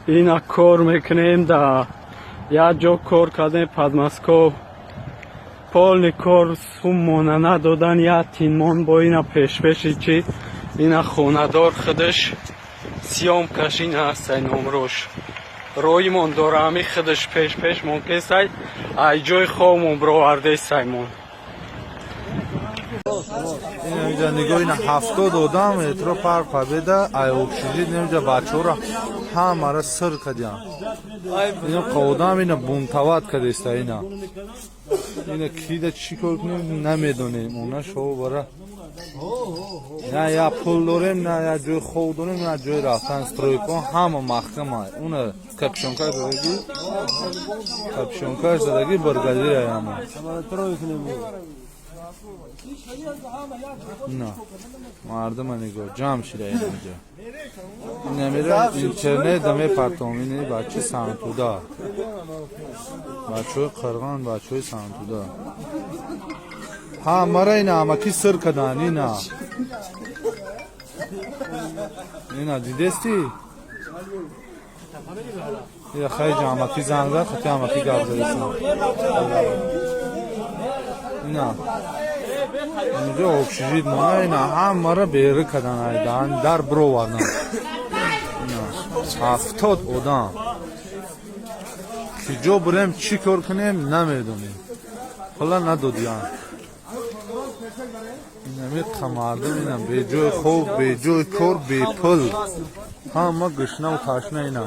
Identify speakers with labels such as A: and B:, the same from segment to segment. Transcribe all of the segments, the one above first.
A: Ина кор мекунем, да як ҷо кор кардем, Подмосков. Полный кор суммона надодан, як тинмон бо ина пешпеши чи ина хонадор худаш съёмка ш ина ҳастай, номрош роимон дора, ами худаш пешпешмон кесай, ай ҷои хобмон бировардесаймон.
B: Инҷа нигоҳ, ина 70 одам метро Парк Победа, ай общежит. Инҷа бачаҳоро ҳамара сир кардиям. Ина одам ина бунтовать кардеста. Ина кида чӣ кор кунем, намедонем. Она шоу бара на я пул дорем, на я ҷои хоб дорем, на ҷои рафтан. Стройка ҳама маҳкама. Уна капюшонка задаги, капюшонкаш задаги, бригадир аяма. На мардума нигоҳ, ҷамъ шида инҷа. Инамира интернет да мепартом. Ини бачаи Сантуда, бачаҳои қирғон, бачаҳои Сантуда ҳамара ина ҳамакӣ сир кадан. Ина дидести? Я хайҷа ҳамакӣ занг зад, хати ҳамакӣ гап задистам. Ина инҷо общежит мона, ина ҳамара бери кадан, айдан дар бировардан. Ина 70 одам киҷо бурем, чӣ кор кунем, намедонем. Ҳола надодиян. Инами мардум ина беҷои хоб, беҷои кор, бепул, ҳама гушнаву ташна. Ина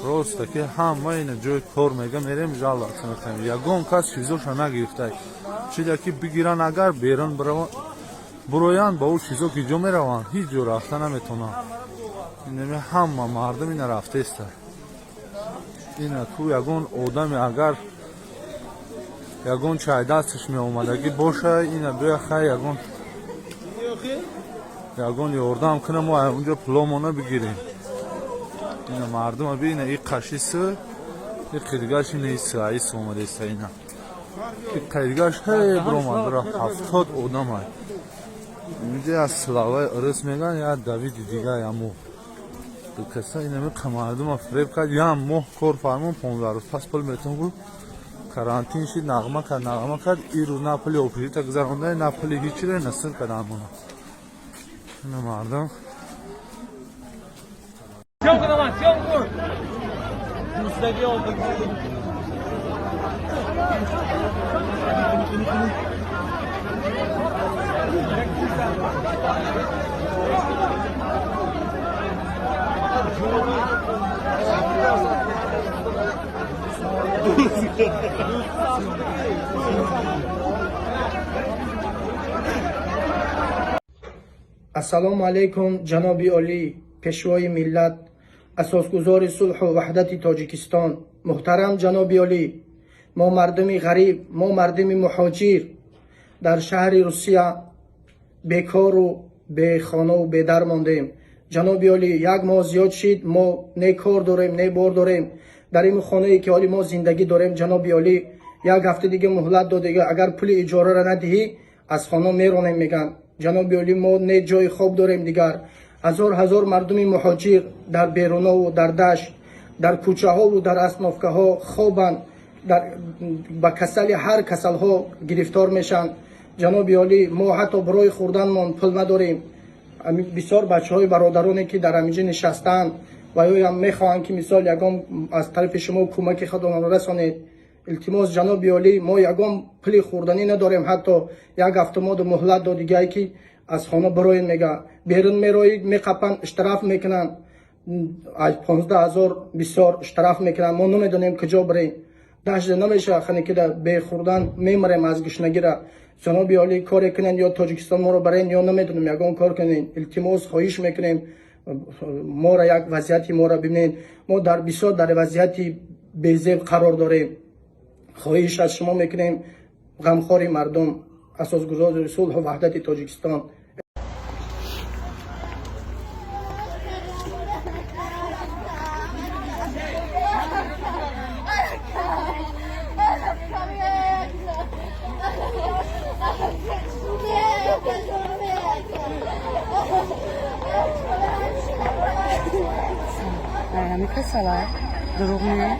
B: роста ки ҳама ина ҷои кор мега, мерем, жаловаться мекунем. Ягон кас чизоша нагирифтай. Чида ки бигиран, агар берун буроянд, ба ӯ чизо ки ҷо мераванд? Ҳеҷ ҷо рафта наметавонанд. Инами ҳама мардум ина рафтеста. Ина ку ягон одаме агар ягон чай дасташ меомадагӣ боша, ина бия, хай, ягон ёрдам кунам, мо унҷо пуломона бигирем. Ина мардума бина, и қашисы, и қидгаш, ина исы аис омадеста, ина и қидгаш ҳе биромад. 70 одамай инҷа. Аз славаи ырыс меган, я Давиди дига яму каса. Инами мардума фиреб кард. Ям моҳ кор фармон, 15 рӯз пас пул метон гуфт. Карантин шид, нағма кард, нағма кард. Ин рӯз на пули общежит а гузаронда, на пули ҳичире, на сир кардан. Ина мардум.
C: Съемка давай, съемку! Дӯстаги oldik.
D: Ассалому алайкум, ҷаноби олӣ, пешвои миллат, асосгузори сулҳу ваҳдати Тоҷикистон, муҳтарам ҷаноби олӣ. Мо мардуми ғариб, мо мардуми муҳоҷир дар шаҳри Русия бекору бехонаву бедар мондем. Ҷаноби олӣ, як моҳ зиёд шид, мо не кор дорем, не бор дорем. Дар ин хонае ки ҳоли мо зиндагӣ дорем, ҷаноби олӣ, як ҳафта дига муҳлат додега, агар пули иҷораро надиҳӣ, аз хона меронем, мегӯянд. Ҷаноби олӣ, мо не ҷои хоб дорем дигар. Ҳазор ҳазор мардуми муҳоҷир дар берунову дар дашт, дар кӯчаҳову дар остановка ҳо хобанд, ба касали ҳар касалҳо гирифтор мешаванд. Ҷаноби олӣ, мо ҳатто барои хӯрданмон пул надорем. Бисёр бачаҳои бародароне ки дар ҳаминҷо нишастаанд ва ёям мехоҳанд, ки мисол ягон аз тарафи шумо кӯмаки худонро расонед. Илтимос, ҷаноби олӣ, мо ягон пули хӯрданӣ надорем. Ҳатто як ҳафта моду муҳлат додигае, ки аз хона бироед, мега. Берун мероед, меқапанд, штраф мекунанд, аз 15 000 бисёр штраф мекунанд. Мо намедонем куҷо бирем. Дашта намешавад, ханекида бехӯрдан мемирем аз гушнагира. Ҷаноби олӣ, коре кунед, ё Тоҷикистон моро барен, ё намедонем, ягон кор кунед. Илтимос, хоҳиш мекунем, моро як вазъияти моро бибинед. Мо дар бисёр дар вазъияти безеб қарор дорем. Хоҳиш аз шумо мекунем, ғамхори мардум, асосгузори сулҳу ваҳдати Тоҷикистон.
E: Ҳами касала дурӯғ не.